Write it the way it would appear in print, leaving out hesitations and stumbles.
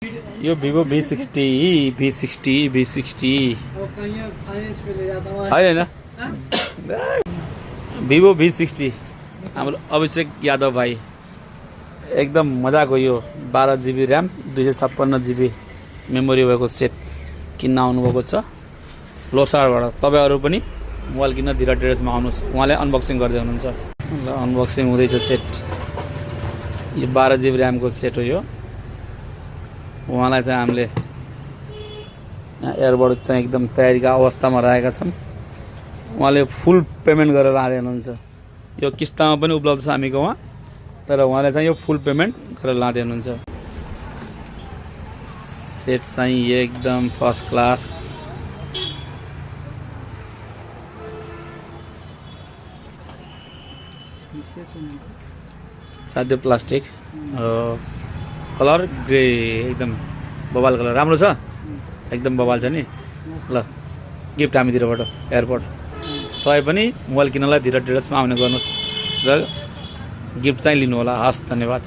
यो Vivo V60 होइन Vivo V60 हाम्रो अभिषेक यादव भाइ एकदम मजाको यो 12 GB ऱ्याम 256 GB मेमोरी भएको सेट किन्न आउनुभएको छ लोसारबाट। तपाईहरु पनि मोबाइल किन्न धीरज ट्रेडर्समा आउनुस्, उहाँले अनबक्सिङ गर्दै हुनुहुन्छ। ल अनबक्सिङ हुँदैछ सेट। यो 12 GB ऱ्याम को सेट हो यो। उहाँलाई चाहिँ हामीले एयरबड चाहिँ एकदम तयारीका अवस्थामा रहेका छन्। उहाँले फुल पेमेन्ट गरेर लाँदै हुनुहुन्छ। यो किस्तामा पनि उपलब्ध छ हामीको वहाँ, तर उहाँले चाहिँ यो फुल पेमेन्ट गरेर लाँदै हुनुहुन्छ। सेट चाहिँ एकदम फर्स्ट क्लास। साध्य प्लास्टिक कलर ग्रे एकदम बबाल कलर राम्रो छ, एकदम बबाल छ नि। ल गिफ्ट हामीतिरबाट एयरपोर्ट। तपाईँ पनि मोबाइल किन्नलाई धीरज ट्रेडर्समा आउने गर्नुहोस् र गिफ्ट चाहिँ लिनु होला। हस्, धन्यवाद।